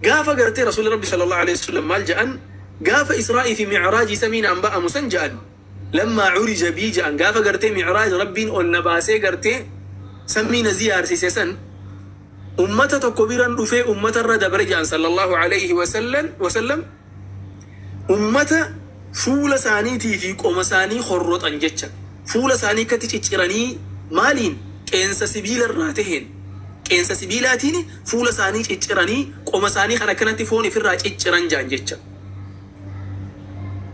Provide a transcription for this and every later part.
Gaafa gartee Rasuulli Rabbi sallallahu alaihi wasallam maal ja'an, gaafa Israa'ii fi Mi'raajii samiin an ba'amu san ja'an, lammaa curija bii ja'an, gaafa gartee Mi'raaj Rabbiin ol na baasee gartee samii na ziyaarsise san, ummata tokko biran dhufee ummatarra dabre ja'an sallallahu alaihi wasallam, ummata fuula isaaniitii fi qoma isaanii horroxan jecha, fuula isaanii akkatti cicciranii maaliin qeensa sibiilarraa taheen, qeensa sibiilaatiin fuula isaanii cicciranii qoma isaanii kan akkanatti foon ifirraa cicciran ja'an jecha.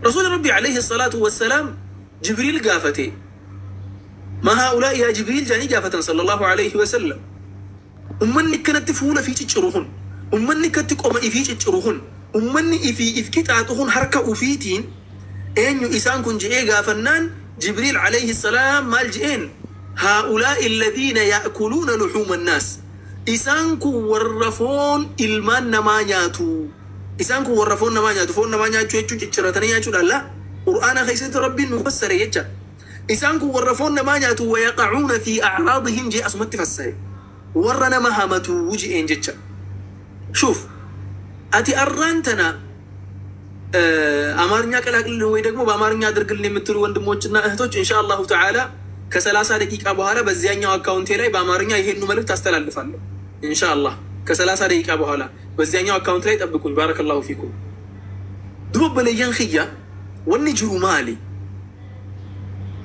Rasuulli Rabbi alayhi salaatu wassalaam Jibriil gaafate, ma haa'ulaa'i yaa Jibriil jedhanii gaafatan sallallahu alayhi wasallam. Ummanni akkanatti fuula ifii cicciru kun, ummanni akkatti qoma ifii cicciru kun, ummanni ifii if qixaaxu kun harka ufiitiin eenyu isaan kun je'ee gaafannaan, Jibriil alayhi salaam maal je'een? Haa'ulaa'i alladhiina ya'kuluuna luhuuma annaas, isaan kun warra foon ilmaan namaa nyaatu. Isaan kun warra foon namaa nyaatu. Foon namaa nyaachuu jechuun cicciratanii nyaachuudha la Qur'aana keessatti Rabbiin nu fassare jecha. Isaan kun warra foon namaa nyaatu, wayaqacuuna fi acraadihim jee asumatti fassare, warra nama hamatu je'een jecha. Shuuf, ati arraan tana አማርኛ ቀላቅልን ወይ ደግሞ በአማርኛ አድርግልን የምትሉ ወንድሞችና እህቶች፣ ኢንሻ አላሁ ተዓላ ከ30 ደቂቃ በኋላ በዚያኛው አካውንቴ ላይ በአማርኛ ይሄኑ መልእክት አስተላልፋለሁ። ኢንሻአላህ ከ30 ደቂቃ በኋላ በዚያኛው አካውንት ላይ ጠብቁኝ። ባረከላሁ ፊኩም። Duba obboleeyyan kiyya, wanni jiru maali?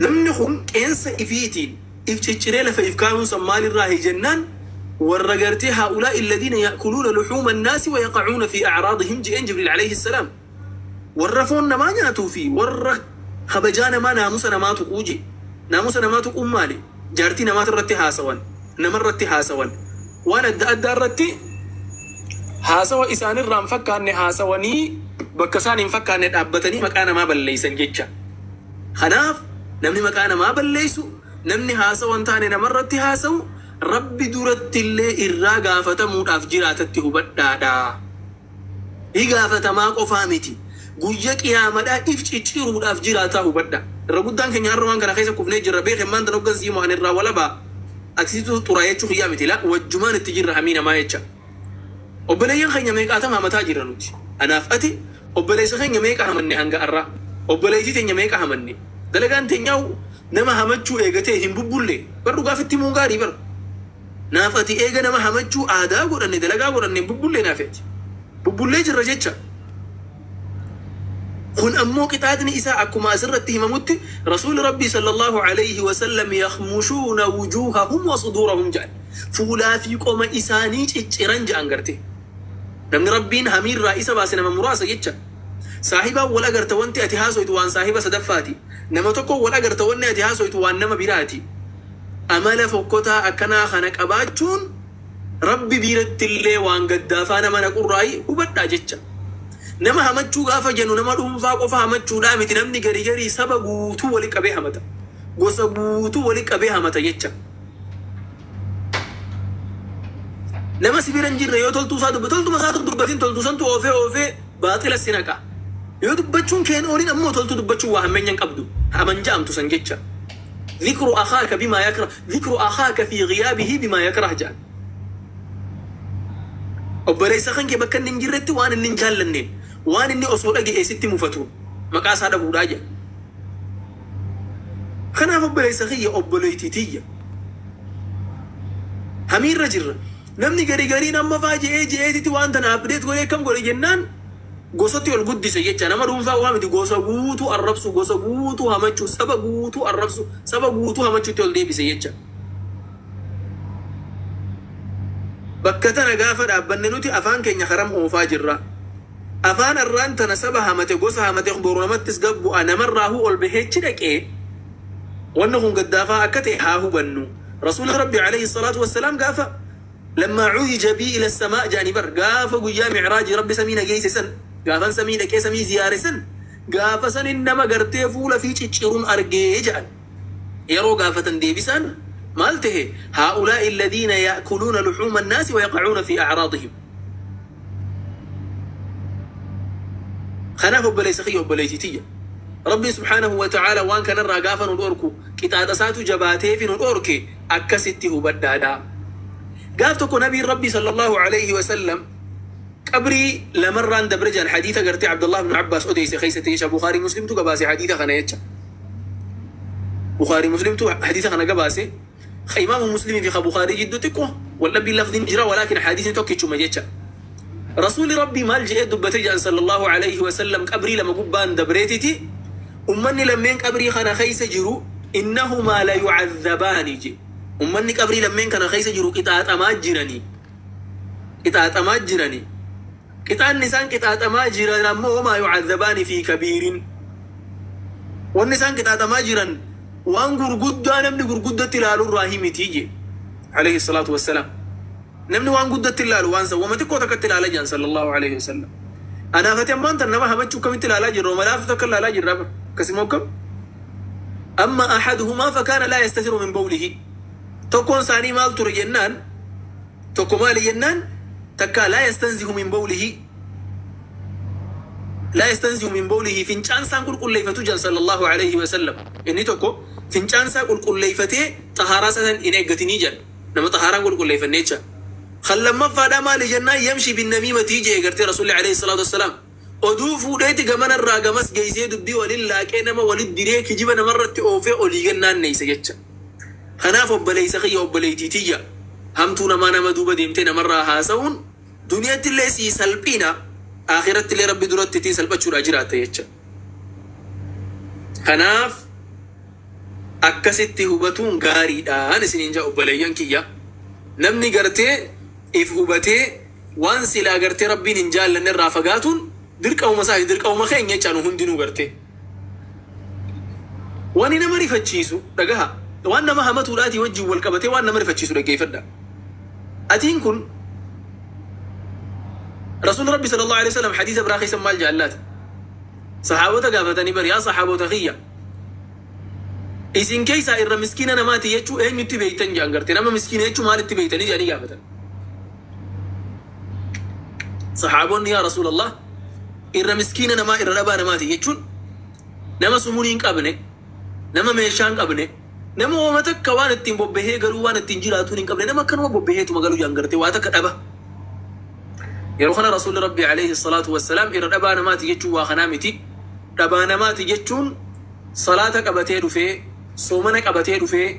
Namni kun qeensa ifiitiin if cicciree lafa if kaayuun san maalirraa jennaan, warra gartee هؤلاء الذين يأكلون لحوم الناس ويقعون في أعراضهم je'een Jibriil alayhi salaam, warra foon namaa nyaatuu fi warra kabajaa namaa, naamusa namaa tuquu je. Naamusa namaa tuquun maali? Jaartii namaata irratti haasawan, namarratti haasawan, waan adda addaa irratti haasawa isaanirraa hin fakkaanne haasawanii, bakka isaan hin fakkaanne dhaabbatanii maqaa namaa balleeysan jecha. Kanaaf namni maqaa namaa balleeysu, namni haasawa hin taane namarratti haasawu, Rabbi duratti illee irraa gaafatamuudhaaf jiraatatti hubadhaadha. Ni gaafatamaa qofaa miti. Guyya qiyaamadhaa if cicciruudhaaf jiraataa hubadha. Irra guddaan keenya har'a waan kana keessa kufnee jirra. Beekee maanta hoggansi himu ani irraa walabaa. Atisitu xuraa jechuu kiyyaa miti la, wajjumaan itti jirra hamii namaa jecha. Obboleeyyan keenya meeqaatama hamataa jirra nuti? Anaaf ati obboleessa keenya meeqa hamanne hanga har'aa? Obboleettii teenya meeqa hamanne? Dalagaan teenyaa nama hamachuu eegatee hin bubbulle. Bar dhugaaf itti himuun gaarii bar. Naaf ati eega nama hamachuu aadaa godhanne, dalagaa godhanne, hin bubbullee naaf ati. Bubbullee jirra jecha. Kun ammoo qixaaxni isaa akkuma asirratti himamutti, Rasuulli Rabbii sallallahu alayhi wasallam يخمشون وجوههم وصدورهم jedhan. Fuulaa fi qoma isaanii cicciran jedhan garte. Namni Rabbiin hamiirraa isa baase nama muraasa jecha. Saahibaan wal agarta, wanti ati haasoytu waan saahiba sadaffaati. Nama tokko wal agarta, wanni ati haasoytu waan nama biraati. Amala fokkotaa akkanaa kana qabaachuun Rabbi biratti illee waan gaddaafaa nama naqurraayi hubadhaa jecha. Nama hamachuu gaafa jennu nama dhuunfaa qofa hamachuudhaa miti. Namni garii garii saba guutuu wali qabee hamata. Gosa guutuu wali qabee hamata jecha. Nama si bira hin jirre yoo toltuu isaa dubbatu, toltuma isaa dubbatin, toltuu santu oofee oofee baaxila si naqa. Yoo dubbachuun keen oolin ammoo toltuu dubbachuun waa hammeenya hin qabdu. Haman ja'amtu san jecha. ذكر أخاك بما يكره، ذكر أخاك في غيابه بما يكره jedhan. Obboleessa kan kee bakka inni hin jirretti waan inni hin jaallanneen, waan inni osoo dhaga'ee sitti mufatu maqaa isaa dhabuudhaa jedha. Kanaaf obboleessa kiyya, obboleettii tiyya, hamiirra jirra. Namni gari gariin amma faa je'ee je'eetiti waan tana update godhee akkam godhe jennaan gosatti ol guddise jecha. Nama dhuunfaa waa miti, gosa guutuu arrabsu, gosa guutuu hamachuu, saba guutuu arrabsu, saba guutuu hamachuutti ol deebise jecha. Bakka tana gaafa dhaabbanne nuti afaan keenya karam oofaa jirra. Afaan arraan tana saba hamate, gosa hamate, boru namattis gabbu'a, namarraahuu ol baheechi dhaqee wanni kun gaddaafaa akka ta'e haa hubannu. Rasuulli Rabbi alayhi salaatu wassalaam gaafa لما عرج بي إلى السماء jedhanii bar, gaafa guyyaa mi'raajii Rabbi samii na geesse san, gaafan samii dhaqee samii ziyaare san, gaafa sanin nama gartee fuula fi cicciruun argee jedhan. Yeroo gaafatan deebisaan maal tahe? هؤلاء الذين يأكلون لحوم الناس ويقعون في أعراضهم. Kanaaf obboleessa kiyya, obboleettii tiyya, Rabbiin subhaanahu wa ta'aala waan kanarraa gaafa nu dhorku qixaaxa isaatu jabaatee fi nu dhorke, akkasitti hubadhaadha. Gaaf tokko nabiin Rabbii sallallahu alayhi wasallam Qabrii lamarraan dabre jedhan hadiisa gartee Abdullah ibn Abbaas odeesse keessatti jecha. Bukhaarii Muslimtu gabaase hadiisa kana jecha. Bukhaarii Muslimtu hadiisa kana gabaase. Imaamu Muslimii fi Bukhaarii jidduu xiqqoo waldhabbiin lafdiin jira, walaakin hadiisni tokkichuma jecha. Rasuulli Rabbii maal jedhee dubbate jedhan sallallahu alayhi wa sallam? Qabrii lama gubbaan dabreetiti, ummanni lammeen qabrii kana keessa jiru innahumaa la yucadhabaani je. Ummanni qabrii lammeen kana keessa jiru qixaaxamaa jiranii, qixaaxamaa jiranii. Qixaanni isaan qixaaxamaa jiran ammoo maa yucadhabaani fi kabiirin, wanni isaan qixaaxamaa jiran waan gurguddaa namni gurguddatti ilaalurraa himiti je alayhi salaatu wassalaam. Namni waan guddatti ilaalu waan san wama xiqqoo takkatti ilaala jedhan sallallahu alayhi wasallam. Anaafati ammaan tan nama hamachuu kamitti ilaalaa jirra? Malaaftu takka ilaalaa jirra bar akkasuma akkam. Amma ahaduhumaa fakaana laa yastatiru min bawlihi, tokkoon isaanii maal ture jennaan, tokko maali jennaan, takka laa yastanzihu min bawlihi, laa yastanzihu min bawlihi, fincaan isaan qulqulleeffatu jedhan sallallahu alayhi wasallam. Inni tokko fincaan isaa qulqulleeffatee xahaaraa isaa hin eeggatinii jedhan, nama xahaaraan qulqulleeffanne jecha. Kan lammaffaadhaa maali jennaan, yamshi binnamiimatii jee gartee rasuulli alayhi salaatu wassalaam. Oduu fuudheeti gamanarraa gamas geessee dubbii waliin laaqee nama walit diree kijiba namarratti oofee olii gannaanneessa jecha. Kanaaf obboleessa kiyya, obboleettii tiyya, hamtuu namaa nama duuba deemtee namarraa haasa'uun duniyaatti illee sii salphina, akhiratti illee rabbi duratti ittiin salphachuudha jiraatta jecha. Kanaaf akkasitti hubatuun gaariidhaan isiniin jaa obboleeyyan kiyya. Namni gartee if hubatee waan silaa gartee rabbiin hin jaallanne irraa fagaatuun dirqamuma isaa, dirqamuma keenya jechaa nu hundinuu gartee. Wani nama rifachiisu dhagaha, waan nama hamatuudhaatii wajjin wal qabatee waan nama rifachiisu dhaggeeffadha. Atiin kun Rasuulli Rabbi sallallahu alaihi wasallam hadiisa biraa keessa maal jaallaata? Sahaabota gaafatanii bari, yaa sahaabota kiyya, isin keessaa irra miskiina namaati jechuu eenyutti beeytan jedhan garte. Nama miskiina jechuu maalitti beeytanii jedhanii gaafatan. Sahaabonni, yaa Rasuulallah, irra miskiina namaa, irra dhabaa namaati jechuun nama sumurii hin qabne, nama meeshaa hin qabne, nama hooma takka waan ittiin bobbahee galuu, waan ittiin jiraatuun hin qabne, nama akkanuma bobbaheetuma galuu jedhan garte, waa takka dhaba. Yeroo kana Rasuulli Rabbi alayhi salaatu wassalaam, irra dhabaa namaati jechuun waa kanaa miti. Dhabaa namaati jechuun salaata qabatee dhufee, soomana qabatee dhufee,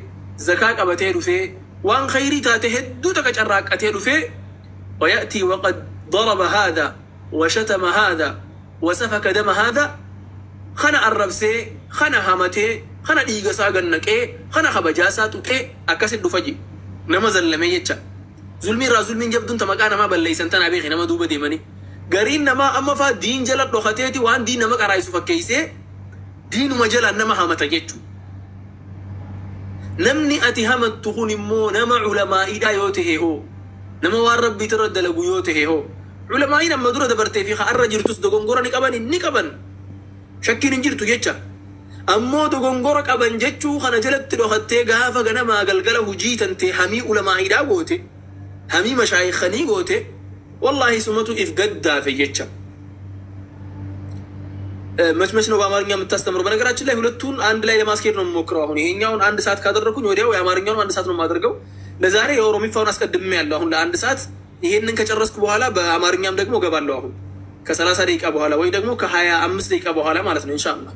zakaa qabatee dhufee, waan khayrii taate hedduu takka carraaqqatee dhufee, ويأتي وقد ضرب هذا وشتم هذا وسفك دم هذا, kana arrabsee, kana hamatee, kana dhiiga isaa gannaqee, kana kabajaa isaa tuqee akkasit dhufa je. Nama zallamee jecha. Zulmii irraa zulmiin jabduun ta maqaa namaa balleeysan tanaa beeki. Nama duuba deemanii gariin namaa amma faa diin jala dhokateeti waan diin nama qaraayisu fakkeeysee diinuma jalaan nama hamata jechu. Namni ati hamattu kun immoo nama culamaa'iidha yoo tahe hoo, nama waan rabbiitirra dalagu yoo tahe hoo? Culamaa'iin amma dura dabartee fi har'a jirtus dogongora ni qaban, ni qaban, shakkiin hin jirtu jecha. Ammoo dogongora qaban jechuu kana jalatti dhokattee gaafa ganamaa galgala hujii tantee hamii ulamaa'iidhaa goote, hamii mashaayikhanii goote, wallaahi sumatu if gaddaafe jecha. መች መች ነው በአማርኛ የምታስተምረው? በነገራችን ላይ ሁለቱን አንድ ላይ ለማስኬድ ነው የምሞክረው። አሁን ይሄኛውን አንድ ሰዓት ካደረግኩኝ ወዲያው የአማርኛውን አንድ ሰዓት ነው የማደርገው። ለዛሬ የኦሮሚፋውን አስቀድሜ ያለው አሁን ለአንድ ሰዓት፣ ይሄንን ከጨረስኩ በኋላ በአማርኛም ደግሞ እገባለሁ። አሁን ከ30 ደቂቃ በኋላ ወይ ደግሞ ከ25 ደቂቃ በኋላ ማለት ነው ኢንሻአላህ።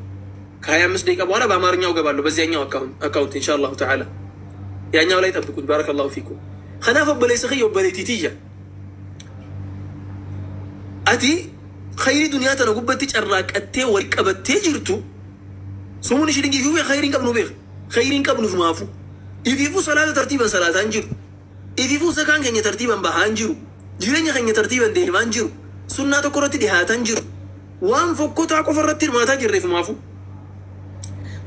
ከ25 ደቂቃ በኋላ በአማርኛው እገባለሁ በዚያኛው account ኢንሻአላሁ ተዓላ። ያኛው ላይ ጠብቁኝ። ባረከላሁ ፊኩም። Kanaaf obboleessa kiyya, obboleettii tiyya, ati khayrii duniyaa tana gubbatti carraaqqattee wal qabattee jirtu sumuun ishii ifiifuu khayrii hin qabnu beeka, khayrii hin qabnu maafu. Ifiifuu salaata tartiiban salaataa hin jiru, ifiifuu zakaan keenya tartiiban bahaa hin jiru, jireenya keenya tartiiban deemaa hin jiru, sunnaa tokko irratti dhihaataa hin jiru, waan fokkotaa qofa irratti hirmaataa jirreef maafu.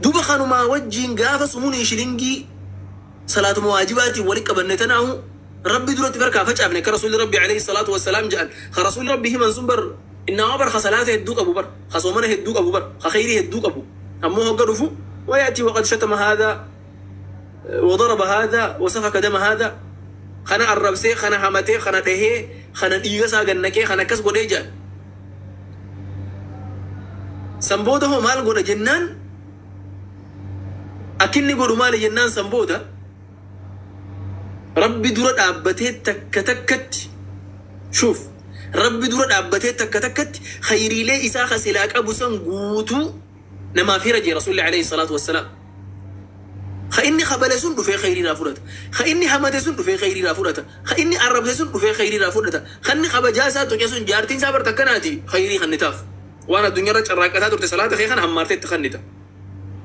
Duba kanumaa wajjiin gaafa sumuun shilingii salaatuma waajibaatiin walitti qabanne tanaahu rabbi duratti barkaa facaafne, akka rasuulli rabbi alayhi salaatu wassalaam jedhan. Ka rasuulli rabbi himan sun bar innama bar ka salaata hedduu qabu bar, ka soomana hedduu qabu bar, ka khayrii hedduu qabu. Ammoo hogga dhufu ويأتي وقد شتم هذا وضرب هذا وسفك دم هذا, kana arrabsee, kana hamatee, kana dhahee, kana dhiiga isaa gannaqee, kana akkas godhee jedhan. San booda hoo maal godha jennaan, akkinni godhu maali jennaan, san booda rabbi dura dhaabbatee takka takkatti shuuf Rabbi dura dhaabbatee takka takkatti khayriilee isaa ka silaa qabu san guutuu namaaf hira jee Rasuulli alayhi salaatu wassalaam. Ka inni kabale sun dhufee khayrii irraa fudhata. Ka inni hamate sun dhufee khayrii irraa fudhata. Ka inni arrabse sun dhufee khayrii irraa fudhata. Ka inni kabajaa isaa tuqe sun jaartiin isaa barta akkanaati khayrii kannitaaf. Waan addunyaarra carraaqqataa turte salaata kee kana hammaartee itti kannita.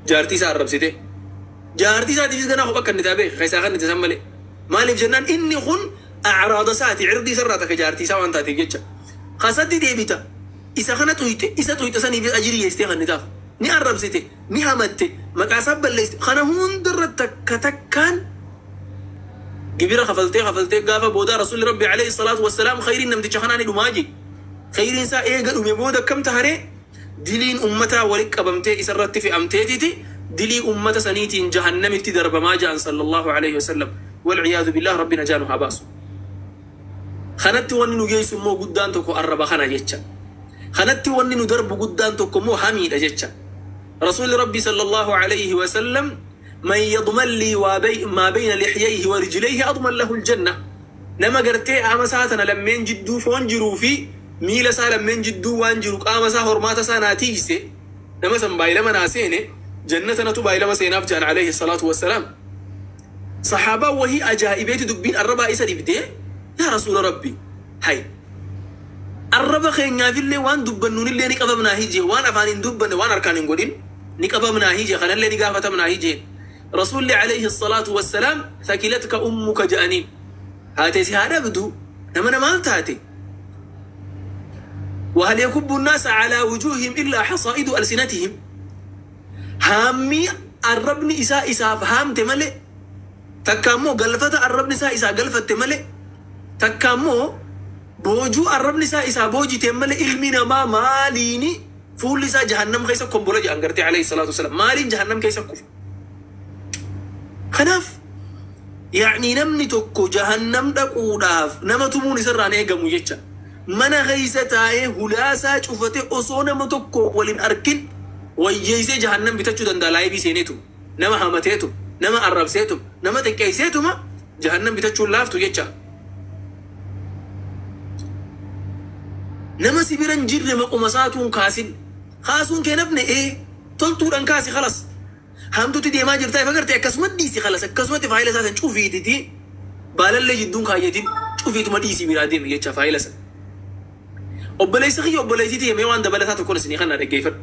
Jaartii isaa arrabsite. Jaartii isaatiifis ganaa kopha kannitaa beeka ka isaa kannite san malee. Maaliif jennaan inni kun acraada isaati cirdii isarraa takka jaartii isaa waan taateef jecha. Kasatti deebita. Isa kana tuyte isa tuyte saniifis ajirii geessitee kannitaaf. Ni arrabsite, ni hamatte, maqaa isaa balleessite. Kana hundarra takka takkaan gibira kafaltee kafaltee gaafa boodaa Rasuulli Rabbi alayhi salaatu wassalaam khayriin namticha kanaa ni dhumaa je. Khayriin isaa eega dhume booda akkam taharee diliin ummataa walitti qabamtee isarratti fe'amteetiti dilii ummata saniitiin jahannamitti darbamaa ja'an sallallahu alayhi wasallam. Walciyaadu billah, Rabbi najaa nu haa baasu. Kanatti wanni nu geessu immoo guddaan tokko arraba kana jecha. Kanatti wanni nu darbu guddaan tokko immoo hamiidha jecha. Rasuulli Rabbi sallallahu alayhi wasallam, man yadman lii maa bayna lixyayhi wa rijlayhi adman lahu aljanna. Nama gartee qaama isaa tana lammeen jidduu foon jiruu fi miila isaa lammeen jidduu waan jiru qaama isaa hormaata isaa naa tiiyse, nama san baay'ilama naa seene, jannata natu baay'ilama seenaaf jedhan alayhi salaatu wassalaam. Sahaabaan wahii ajaa'ibeeti dubbiin arrabaa isa dhibdee, yaa Rasuula Rabbi, hay arraba keenyaafillee waan dubbannuunillee ni qabamnaa hijee, waan afaan hin dubbanne, waan harkaan hin godhin ni qabamnaa hijee, kanallee ni gaafatamnaa hijee? Rasuulli alayhi salaatu wassalaam thakilatka ummuka jedhaniin. Haatee si haa dhabdu, nama namaal taate? وهل يكب الناس على وجوههم إلا حصائد ألسنتهم. Haammii arrabni isaa isaaf haamte malee, takka immoo galfata arrabni isaa isaa galfatte malee, takka immoo boojuu arrabni isaa isaa boojite malee, ilmi namaa maaliini fuulli isaa jahannam keessa kombola jedhan gartee alayhi salaatu wasalaam, maaliin jahannam keessa kufa? Kanaaf yaa'ni namni tokko jahannam dhaquudhaaf nama tumuun isarraan eegamu jecha. Mana keessa taa'ee hulaasaa cufate osoo nama tokko waliin arkin wayyeessee jahannam bitachuu danda'a. Live seeneetu, nama hamateetu, nama arrabseetu, nama xiqqeesseetuma jahannam bitachuun laaftu jecha. Nama si bira hin jirre maquma isaatuun kaasin. Kaasuun kee nafne ee toltuudhaan kaasi, kalas. Hamtuutti deemaa jirtaa ifa garte akkasuma dhiisi, kalas, akkasumatti faayila isaa san cufiititi, baalallee jidduun kaayyatin, cufiituma dhiisii biraa deemi jecha faayila san. Obboleessi kiyya, obboleessitii himee waan dabalataa tokkoon isinii kana dhaggeeffadhu.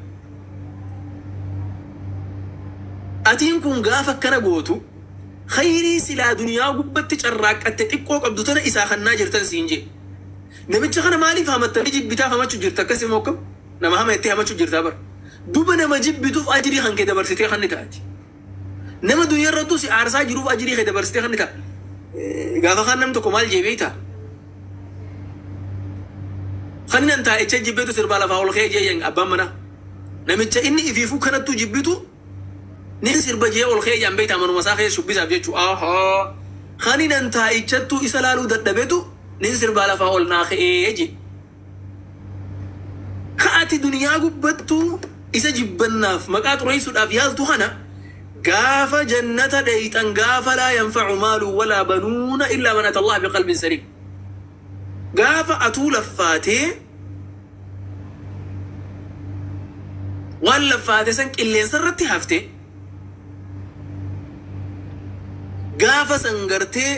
Atiin kun gaafa akkana gootu khayrii silaa duniyaa gubbatti carraaqqatte xiqqoo qabdu tana isaa kannaa jirtan siin jee. Namicha kana maaliif hamattanii jibbitaaf hamachuu jirta? Akkasii moo akkam? Nama hama jettee hamachuu jirtaa bara. Duba nama jibbituuf ajirii kan kee dabarsitee kan ni taati. Nama duniyaa irrattuu si aarsaa jiruuf ajirii kee dabarsitee kan ni ta'a. Gaafa kaan namni tokko maal jee beektaa? Kan nan taa'icha jibbeetu sirbaa lafaa ol ka'ee jee abbaan manaa. Namicha inni ifiifuu kanattuu jibbitu ni sirba jee ol ka'ee jaan beektaa, manuma isaa keessa shubbisaaf jechuu. Ahaa. Kan nan taa'ichattuu isa laaluu dadhabetu nin sirbaa lafaa ol naa ka'ee jee. Ka ati duniyaa gubbattuu isa jibbannaaf maqaa xureessuudhaaf yaaltu kana gaafa jannata dheeyxan, gaafa laa yanfacu maalu walaa banuuna illaa man ata Allah biqalbin saliim. Gaafa atuu laffaatee waan laffaate san qilleensa irratti hafte, gaafa san gartee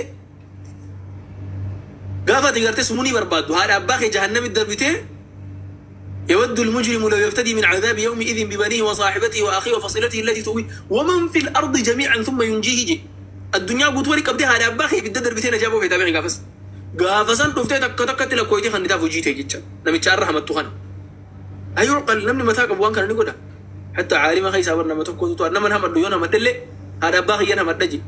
gaafa ati gartee sumunii barbaaddu haadha abbaa kee jahannamitti darbitee, يود المجرم لو يفتدي من عذاب يومئذ ببنيه وصاحبته وأخيه وفصيلته التي تؤويه ومن في الأرض جميعا ثم ينجيه جي. الدنيا قلت ولي قبدي هذا أباخي بددر بتين جابوا في تابعي قافس قافسا dhuftee takka takkatti lakkooyitee kan nitaaf hojii ta'e jecha namicha har'a hamattu kana. Ayuuqal namni mataa qabu waan kana ni godha. Hatta caalima keessaa bar nama tokkotu nama hamadhu yoo hamadhellee haadha abbaa kiyyan hamadha je.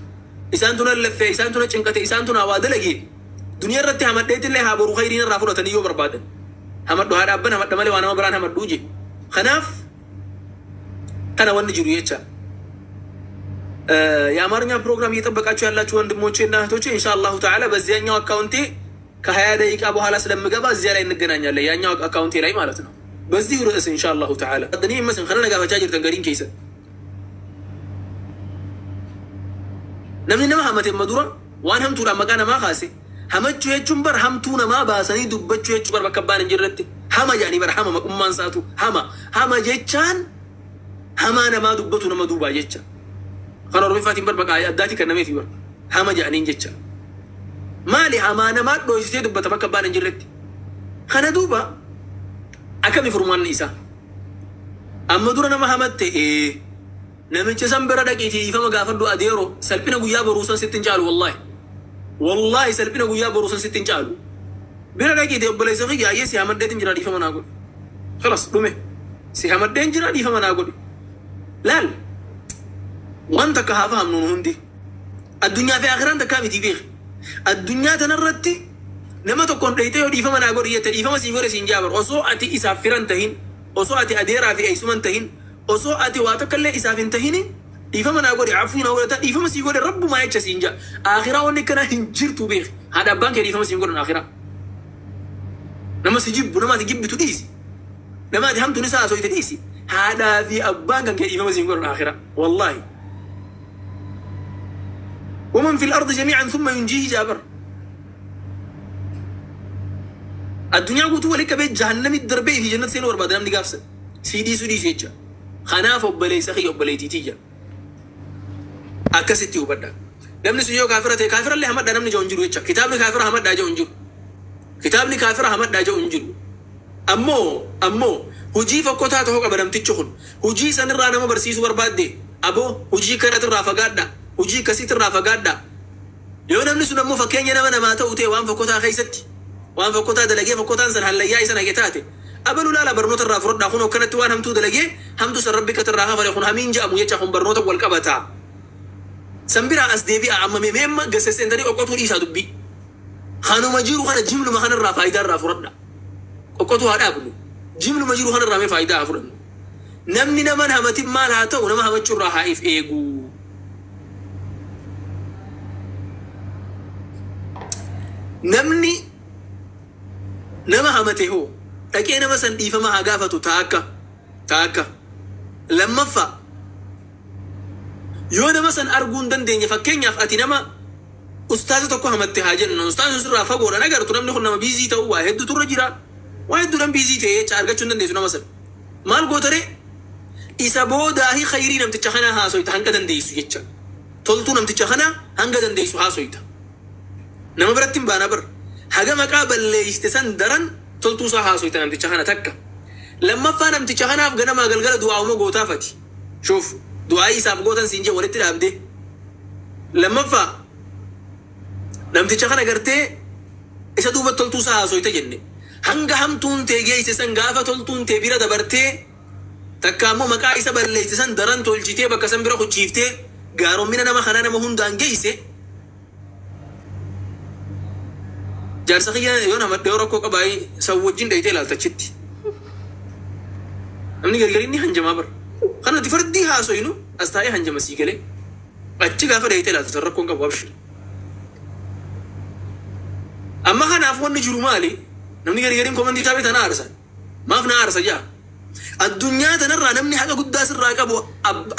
Isaan tuna laffee, isaan tuna cinqate, isaan tuna waa dalage. Duniyaa irratti hamadheetillee haa boru khayriin irraa fudhatanii yoo barbaadan. Hamadhu haadha abban hamadha malee waa nama biraan hamadhuu je. Kanaaf kana wanni jiru jecha. የአማርኛ ፕሮግራም እየጠበቃችሁ ያላችሁ ወንድሞቼ እና እህቶቼ፣ ኢንሻአላሁ ተዓላ በዚያኛው አካውንቴ ከ20 ደቂቃ በኋላ ስለምገባ እዚያ ላይ እንገናኛለን። ያኛው አካውንቴ ላይ ማለት ነው። በዚህ ርዕስ ኢንሻአላሁ ተዓላ እኔ መስን ከነ gaafachaa jirtan gariin keessan. Namni nama hamate amma dura waan hamtuudhaan maqaa namaa kaase Hamachuu jechuun bar hamtuu namaa baasanii dubbachuu jechuu bar bakka abbaan hin jirretti. Hama jedhanii bar hama maqummaan isaatu hama. Hama jechaan hamaa namaa dubbatu nama duubaa jecha. Kan Oromiffaatiin bar maqaa addaati kennameefi bar. Hama jedhaniin jecha. Maali hamaa namaa dhooysitee dubbata bakka abbaan hin jirretti. Kana duuba akkami furmaanni isaa? Amma dura nama hamatte namicha san bira dhaqiitii dhiifama gaafadhu adeero salphina guyyaa boruu san sitti hin caalu wallaahi. Wallaahi salphina guyyaa boruu san sitti hin caalu. Bira dhaqiitii obboleessa kiyya ayyee si hamadheetin jira dhiifama naa godhi. Khalas dhume. Si hamadheen jira dhiifama naa godhi. Laal waan takka haa fahamnu nu hundi. Addunyaa fi akiraan takkaa miti beeki. Addunyaa tanarratti nama tokkoon dhayitee yoo dhiifama naa godhi jette dhiifama sii godhe siin jaabar osoo ati isaaf firan tahin osoo ati adeeraa fi eessuman tahin osoo ati waa takka illee isaaf hin tahini dhiifama naa godhi afuu naa godhata dhiifama sii godhe rabbumaa jecha siin jaa. Akhiraa wanni akkana hin jirtu beeki. Haadha abbaan kee dhiifama siin godhan akhiraa. Nama si jibbu nama ati jibbitu dhiisi. Nama ati hamtuun isaa haasofte dhiisi. Haadhaa fi abbaan kan kee dhiifama siin godhan akhiraa. Wallaahi. ومن في الأرض جميعا ثم ينجيه جابر. الدنيا قلت لك بيت جهنم الدربي في جنة سين وربا دام نقافس سيدي سودي سيجا خناف وبلي سخي وبلي تيجا أكستي وبدا نمني سيو كافرة كافرة اللي همد نمني جون جرو كتابني كافرة همد جون جرو كتابني كافرة همد جون جرو أمو هجي فكوتا تهوك أبدم تيجون هجي سنرى نما برسيس وربادي أبو هجي كرت الرافقات hojii akkasiitti irraa fagaadha. Yoo namni sun ammoo fakkeenya nama namaa ta'u ta'e waan fokkotaa keessatti waan fokkotaa dalagee fokkotaan san hallayyaa isa nage taate abaluu laala barnoota irraa fudhadhaa kun akkanatti waan hamtuu dalagee hamtuu san rabbi akkatti irraa hafale kun hamiin jedhamu jecha kun barnoota wal qabata. San biraa as deebi'a amma meemma gassessentanii qoqqotuu dhiisaa dubbii. Kanuma jiru kana jimluma kanarraa faayidaa irraa fudhadha. Qoqqotuu haa dhaabnu. Jimluma jiru kanarraa mee faayidaa haa fudhannu. Namni nama hamatin maal haa ta'u nama hamachuurraa haa if eegu. Namni nama hamate hoo dhaqee nama san dhiifama haa gaafatu taakka lammaffaa yoo nama san arguu hin dandeenye fakkeenyaaf ati nama ustaaza tokko hamatte haa jennu ustaazni sirraa fagoodhaan agartu namni kun nama biizii ta'uu waa hedduutu irra jira waa hedduudhaan biizii ta'ee jecha argachuu hin dandeessu nama san maal gootaree isa boodaahi khayrii namticha kanaa haasoyta hanga dandeessu jecha toltuu namticha kanaa hanga dandeessu haasoyta. Nama biratti hin baana bar haga maqaa balleessite san daran toltuu isaa haasoyta namticha kana takka. Lammaffaa namticha kanaaf ganamaa galgala du'aa'uma gootaafati. Shuuf du'aa isaaf gootan siin jee walitti dhaabdee. Lammaffaa namticha kana gartee isa duuba toltuu isaa haasoyta jenne. Hanga hamtuun tee geesse san gaafa toltuun tee bira dabartee takka ammoo maqaa isa balleessite san daran tolchitee bakka san bira kuchiiftee gaaromina nama kanaa nama hundaan geesse. Jaarsa kiyya yoo nama dhiyoo rakkoo qabaayee san wajjin dhayitee ilaaltachitti. Namni gargari inni hanjamaa bara. Kan nuti fardii haasoyinu as taa'ee hanjama sii galee achi gaafa dhayitee ilaaltu rakkoon qabu abshir. Amma kanaaf wanni jiru maali? Namni gargariin komantii taabee tana aarsan. Maaf na aarsa jaa? Addunyaa tanarraa namni haqa guddaa sirraa qabu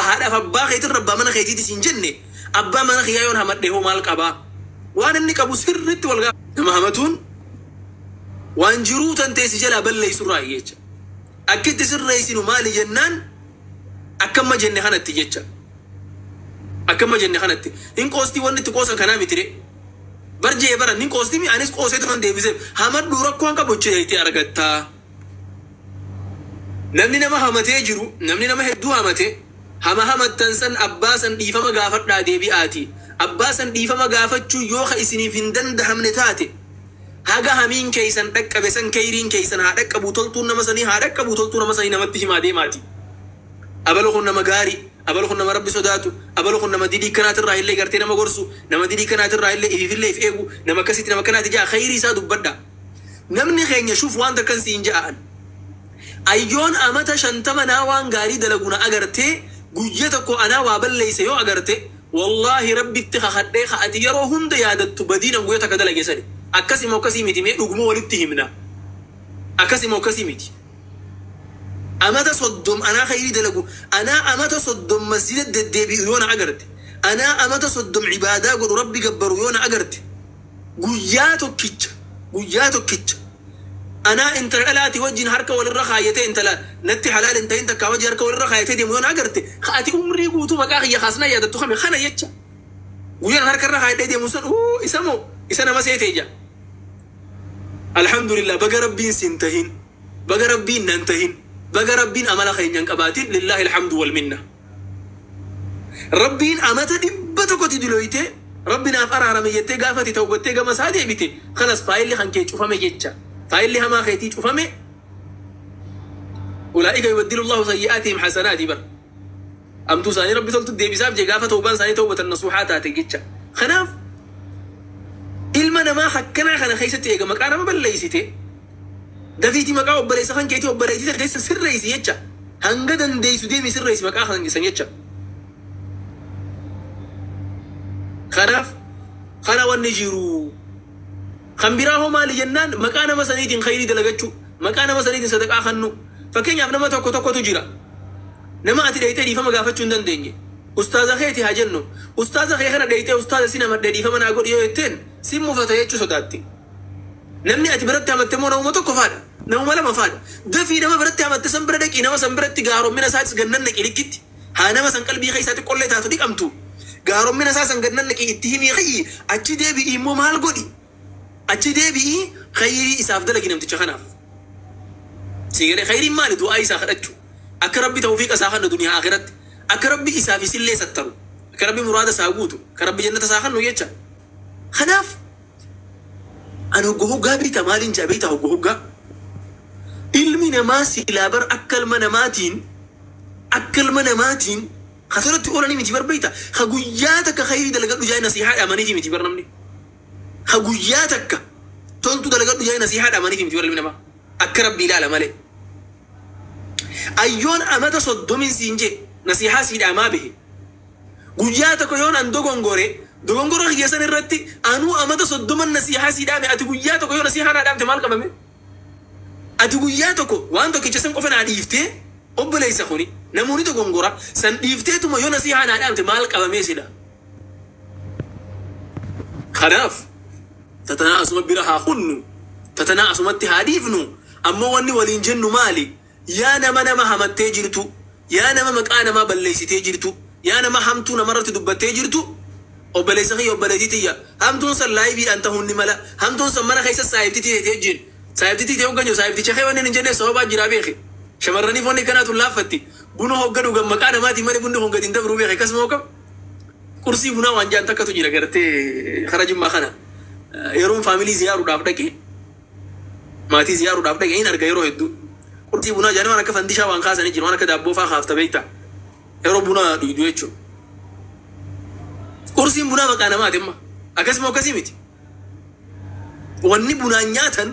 haadhaaf abbaa keetirra abbaa mana keetiitis hin jenne abbaa mana kiyyaa yoon hamadhe hoo maal qabaa? Waan inni qabu sirriitti wal gaafa. Nama hamatuun waan jiruu tan teessi jalaa balleessurraa jecha. Akkitti sirreessinu maali jennaan akkamma jenne kanatti jecha. Akkamma jenne kanatti. Hin qoostii wanni itti qoosan kanaa miti ree. Barjee baran hin qoostii anis qoosee turan deebisee hamadhuu rakkoon qabu jettee argattaa. Namni nama hamatee jiru namni nama hedduu hamatee hama hamattan san abbaa san dhiifama gaafadhaa deebi'aati. Abbaa san dhiifama gaafachuu yoo ka isiniif hin dandahamne taate haga hamiin keessan dhaqqabe san kayriin keessan haa dhaqqabu toltuun nama sanii haa dhaqqabu toltuu nama sanii namatti himaa deemaati. Abalu kun nama gaarii, abalu kun nama rabbi sodaatu, abalu kun nama didii kanaatirraa illee gartee nama gorsu, nama didii kanaatirraa illee ifiifillee if eegu, nama akkasitti nama kanaati jaa khayrii isaa dubbadha. Namni keenya shuuf waan takkan siin ja'an. Ayyoon amata 50 naa waan gaarii dalagu na agartee guyya tokko anaa waa balleeyse yoo agarte wallaahi rabbitti kakadhee ati yeroo hunda yaadattu badiinan guyya takka dalage sani. Akkasuma akkasii miti mee dhuguma walitti himna. Akkasuma akkasii miti. Amata 30 anaa khayrii dalagu anaa amata 30 masjida deddeebi'u yoo na agarte anaa amata 30 ibaadaa godhu rabbi gabbaru yoo na agarte Guyyaa tokkicha, guyyaa tokkicha anaa intala dhalaati wajjin harka walirra kaayatee, intala natti halaal hin ta'in takkaa wajjin harka walirra kaayatee deemu yoon agarte, ati umrii guutuu maqaa kiyya kaasnaa yaadattu kame kana jecha. Guyyaan harka irra kaayatee deemu sun uu isa moo isa nama seetee jaa. Alhamdulillah, baga Rabbiin sin tahin, baga Rabbiin nan tahin, baga Rabbiin amala keenya hin qabaatin. Lillahi alhamdu wal minna. Rabbiin amata 100tti diloytee Rabbi naaf araarame jettee gaafati tawbattee gama isaa deebite, kalas, faayilli kan kee cufame jecha. Faayilli hamaa keetii cufame. Ulaa'ika yubaddilu Allahu sayyi'aatihim hasanaati bar. Amtuu isaanii Rabbi toltu deebisaaf jee gaafa tawbaan isaanii tawbatan nasuuhaa taate jecha. Kanaaf ilma namaa akkanaa kana keessatti eega maqaa nama balleessite, dafiitii maqaa obboleessa kan keetii, obboleettii keessa sirreessi jecha. Hanga dandeessu deemi, sirreessi maqaa kan san jecha. Kanaaf kana wanni jiru. Kan biraa hoo maali jennaan, maqaa nama saniitiin khayrii dalagachuu, maqaa nama saniitiin sadaqaa kennu. Fakkeenyaaf nama tokko tokkotu jira. Nama ati dheeytee dhiifama gaafachuu hin dandeenye. Ustaaza keeti haa jennu. Ustaaza kee kana dheeytee "Ustaaza, si namadhee, dhiifama naa godhi" yoo jetteen, si mufata jechuu sodaatti. Namni ati biratti hamatte immoo namuma tokko faadha. Namuma lama faadha. Dafii nama biratti hamatte san bira dhaqii, nama san biratti gaaroommina isaatis gannan naqi likkitti. Haa nama san qalbii keessaa xiqqollee taatu dhiqamtu. Gaaroommina isaa san gannan naqi, itti himii kiyyi, achi deebi'ii immoo maal godhi? Achi deebi'ii khayrii isaaf dalagi namticha kanaaf. Siigalee, khayriin maali? Du'aa isaa kadhachuu. Akka Rabbi tawfiiqa isaa kennu duniyaa akhiratti. Akka Rabbi isaaf isillee sattaru. Akka Rabbi muraada isaa guutu. Akka Rabbi jannata isaa kennu jecha. Kanaaf ani hogga hoggaa beektaa maaliin jaa beektaa? Hogga hoggaa ilmi namaa silaa bar akka ilma namaatiin kasaratti oolanii miti bar. Beektaa, ka guyyaa takka khayrii dalagadhu jaa nasihaa dhaamaniifi miti bar. Namni ka guyyaa takka toltu dalagadhu jaa nasihaa dhaamaniifi miti bar. Ilmi namaa akka Rabbi ilaala malee. Ayyoon amata 30n siin jee nasihaa sii dhaamaa bahe, guyyaa tokko yoon an dogongore, dogongora kiyya san irratti anuu amata 30n nasihaa sii dhaame, ati guyyaa tokko yoo nasihaa naa dhaamte maal qabame? Ati guyyaa tokko waan tokkicha san qofa naa dhiiftee, obboleessa kuni namoonni dogongora san dhiifteetuma yoo nasihaa naa dhaamte maal qabamee sila? Kanaaf tatanaa asuma bira haa kunnu, tatanaa asumatti haa dhiifnu. Ammoo wanni waliin jennu maali? Yaa nama nama hamattee jirtu, yaa nama maqaa namaa balleessitee jirtu, yaa nama hamtuu namarratti dubbattee jirtu, obboleessa kiyya, obboleettii tiyya, hamtuun san liveiidhaan ta'uun ni mala. Hamtuun san mana keessa saayibtitii ta'ee jiru, saayibtitii ta'ee hogganyu, saayibticha kee wanni hin jenne sababaa jiraa beeki. Shamarraniif wanni kanaatu laaffatti. Buna hogga dhugan maqaa namaatiin malee bunni kun gadi hin dabruu beeki. Akkasuma hoggam qursii bunaa waan jaan takkatu jira gartee kara Jimmaa kana. Yeroon faamilii ziyaaruudhaaf dhaqe, maatii ziyaaruudhaaf dhaqe, hin arga yeroo hedduu. Qursii bunaa jaanii waan akka fandishaa waan kaasanii jiru, waan akka daabboo faa kaafta beekta yeroo buna dhugdu jechuudha. Qursiin bunaa maqaa namaati amma. Akkasuma akkasii miti? Wanni bunaan nyaatan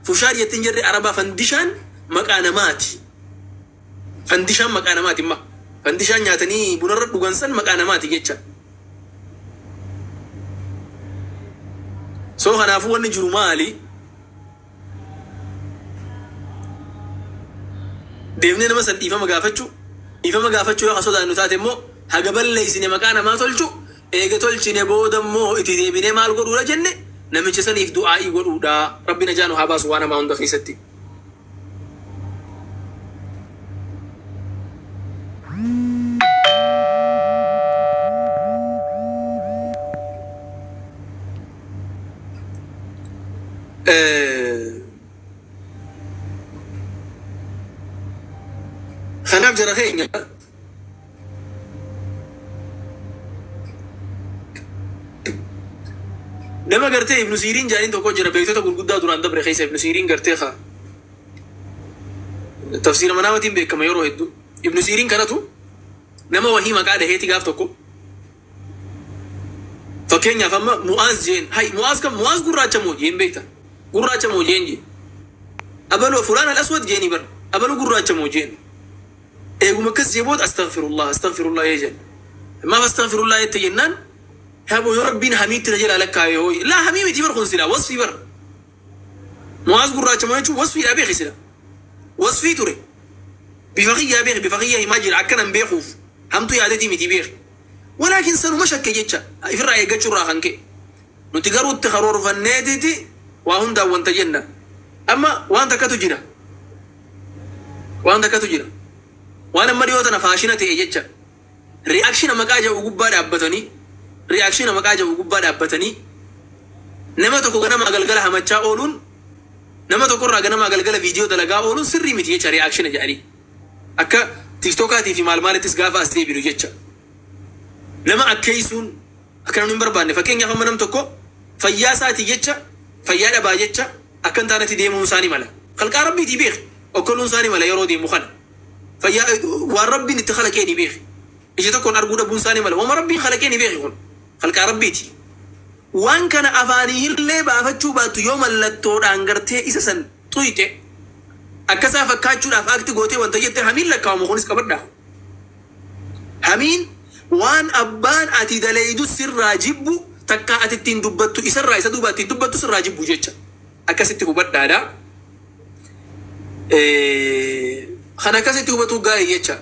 fushaar jettiin jirri Arabaa, fandishaan maqaa namaati. Fandishaan maqaa namaati amma. Fandishaan nyaatanii bunarra dhugan san maqaa namaati jecha. So kanaafuu wanni jiru maali? Deemnee nama san dhiifama gaafachuu. Dhiifama gaafachuu yoo sodaannu taate immoo, haga balleessine maqaa namaa tolchu. Eega tolchine booda immoo itti deebinee maal godhuudha jenne? Namicha saniif du'aa'ii godhuudha. Rabbi najaa nu haa baasu waan hamaa hunda keessatti. Kanaaf jara keenya, nama gartee Ibnu Siiriin jaaniin tokko jira, beektota gurguddaa duraan dabre keessa. Ibnu Siiriin gartee kaa tafsiira manaamatiin beekama yeroo hedduu. Ibnu Siiriin kanatu nama wahii maqaa dhaheeti gaaf tokko. Fakkeenyaaf amma Mu'aaz jeen. Hay, Mu'aaz kam? Mu'aaz gurraacha moo jeen beekta? Gurraacha moo jeen jee. Abaluu fulaan al aswad jeeni bar. Abaluu gurraacha moo jeen. Eeguma akkas jee booda "Astaghfirullah, astaghfirullah" jee jeen. Maaf astaghfirullah jette jennaan, "Habo, yoo Rabbiin hamiitti na jalaa lakkaa'e hoo?" Laa, hamii miti bar, kun silaa wasfii bar. Mu'aaz gurraacha moo jechuun wasfiidhaa beeki sila. Wasfii ture. Bifa kiyyaa beeki, bifa kiyyaa himaa jira akkanan beekuuf. Hamtuu yaadetii miti beeki. Walaakin sanuma shakke jecha ifirraa eeggachuu irraa kan ka'e. Nuti garuu itti karoorfanneetiti waa hundaan wanta jenna. Amma waan takkatu jira. Waan takkatu jira. Waan amma dhiyoo tana faashina ta'e jecha. Reaction maqaa jedhu gubbaa dhaabbatanii, reaction maqaa jedhu gubbaa dhaabbatanii nama tokko ganamaa galgala hamachaa ooluun, nama tokkorraa ganamaa galgala viidiyoo dalagaa ooluun sirrii miti jecha, reaction jedhanii. Akka TikTokaatii fi maal maalittis gaafa as deebinu jecha. Nama akkeessuun akka namni hin barbaanne, fakkeenyaaf amma nam tokko fayyaa isaatii jecha, fayyaa dhabaa jecha akka hin taanetti deemuun isaanii mala. Kalqaa rabbiitii beeki. Okkoluun isaanii mala yeroo deemu kana. Fayyaa waan rabbiin itti kalaqee ni beeki. Ija tokkoon arguu dhabuun isaanii mala. Waama rabbiin kalaqee ni beeki kun. Kalqaa rabbiiti. Waan kana afaanii illee baafachuu baattu, yoo mallattoodhaan gartee isa san xuyxe, akkasaa fakkaachuudhaaf akti gootee wanta jette, hamiin lakkaa'amu kunis qabadhaa. Hamiin waan abbaan ati daleeydu sirraa jibbu, takka ati ittiin dubbattu isarraa, isa duuba ittiin dubbattu sirraa jibbu jecha. Akkasitti hubadhaadha. Kan akkasitti hubatu gaarii jecha.